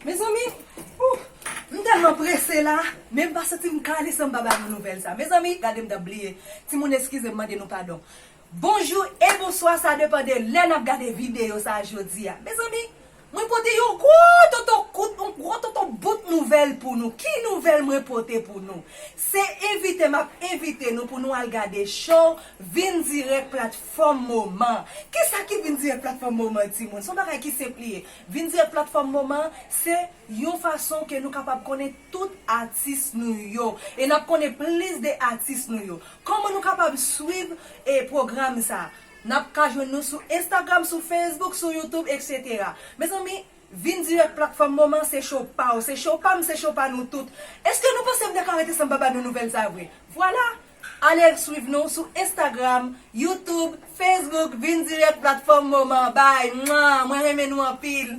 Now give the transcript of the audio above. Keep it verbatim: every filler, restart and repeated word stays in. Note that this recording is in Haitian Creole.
Mezanmi, ou, m tèlman prese la, men m pa santi m ka ale san m pa ba nou nouvèl sa. Mezanmi, gade m t ap bliye. Timoun, eskize m, mande nou padon. Bonjou e bonswa, sa depann de lè n ap gade videyo sa jodi a. Mezanmi, mwen pote yon gwo tonton kout, yon gwo tonton bout nouvèl pou nou. Ki nouvèl mwen pote pou nou? Se envite m ap envite nou pou nou al gade show Vin Dirèk platfòm Moman. Kisa ki Vin Dirèk platfòm Moman, timoun? Se yon bagay ki senp li ye. Vin Dirèk platfòm Moman, se yon fason ke nou kapab konnen tout atis nou yo. E n ap konnen plis de atis nou yo. Kòman nou kapab swiv e pwogram sa? N ap ka jwenn nou sou Instagram, sou Facebook, sou YouTube, etsetera. Mezanmi, Vin Dirèk platfòm Moman se show pa w, se show pa m, se show pa nou tout. Èske nou panse m te ka rete san m pa ba nou nouvèl sa vre? Vwala! Ale swiv nou sou Instagram, YouTube, Facebook, Vin Dirèk platfòm Moman. Bay, mwa, mwen renmen nou anpil.